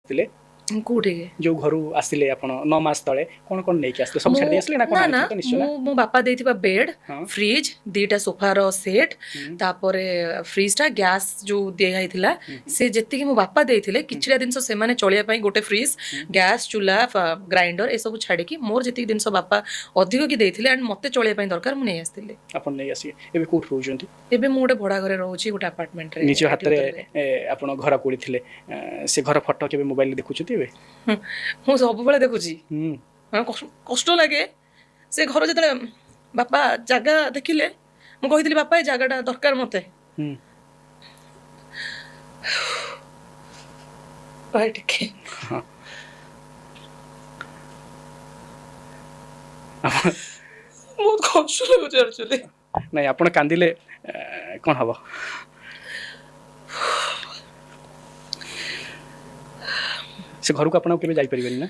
ଆସିଥିଲେ? କୋଉଠିକି? ଯୋଉ ଘରୁ ଆସିଲେ ଆପଣ 9 ମାସ ତଳେ, କ'ଣ କ'ଣ ନେଇକି ଆସିଲେ? ସବୁ ଛାଡ଼ି ଦେଇ ଆସିଲେ ନା କ'ଣ? ନା ନା, ଆଣିଥିଲେ ତ ନିଶ୍ଚୟ ନା? ମୁଁ ମୋ ବାପା ଦେଇଥିବା ବେଡ୍, ହଁ। ଫ୍ରିଜ୍, 2ଟା ସୋଫାର ସେଟ୍, ତାପରେ ଫ୍ରିଜଟା, ଗ୍ୟାସ୍ ଯୋଉ ଦିଆ ହେଇଥିଲା, ସେ ଯେତିକି ମୋ ବାପା ଦେଇଥିଲେ କିଛିଟା ଜିନିଷ ସେମାନେ ଚଳିବା ପାଇଁ, ଗୋଟେ ଫ୍ରିଜ୍, ଗ୍ୟାସ୍ ଚୁଲା, ଗ୍ରାଇଣ୍ଡର, ଏସବୁ ଛାଡ଼ିକି ମୋର ଯେତିକି ଜିନିଷ ବାପା ଅଧିକ କି ଦେଇଥିଲେ ଆଣ୍ଡ ମୋତେ ଚଳିବା ପାଇଁ ଦରକାର, ମୁଁ ନେଇ ଆସିଥିଲି। ଆପଣ ନେଇ ଆସିବେ। ଏବେ କୋଉଠି ରହୁଛନ୍ତି? ଏବେ ମୁଁ ଗୋଟେ ଭଡ଼ା ଘରେ ରହୁଛି, ଗୋଟେ ଆପାର୍ଟମେଣ୍ଟରେ। ନିଜ ହାତରେ ଆପଣ ଘର କୋଳିଥିଲେ, ସେ ଘର ଫଟୋ କେବେ ମୋବାଇଲରେ ଦେଖୁଛନ୍ତି ଏବେ? ମୁଁ ସବୁବେଳେ ଦେଖୁଛି। ହୁଁ। ହଁ, କଷ୍ଟ ଲାଗେ। ସେ ଘର ଯେତେବେଳେ ବାପା ଜାଗା ଦେଖିଲେ, ମୁଁ କହିଥିଲି, ବାପା, ଏ ଜାଗାଟା ଦରକାର ମତେ। ଭାଇ, ଟିକେ। ହଁ, ଆପଣ ବହୁତ କଷ୍ଟ ଲାଗୁଛି ଆକ୍ଚୁଆଲି। ନାଇଁ, ଆପଣ କାନ୍ଦିଲେ କ'ଣ ହବ? ସେ ଘରକୁ ଆପଣ ଆଉ କେବେ ଯାଇପାରିବେନି ନା?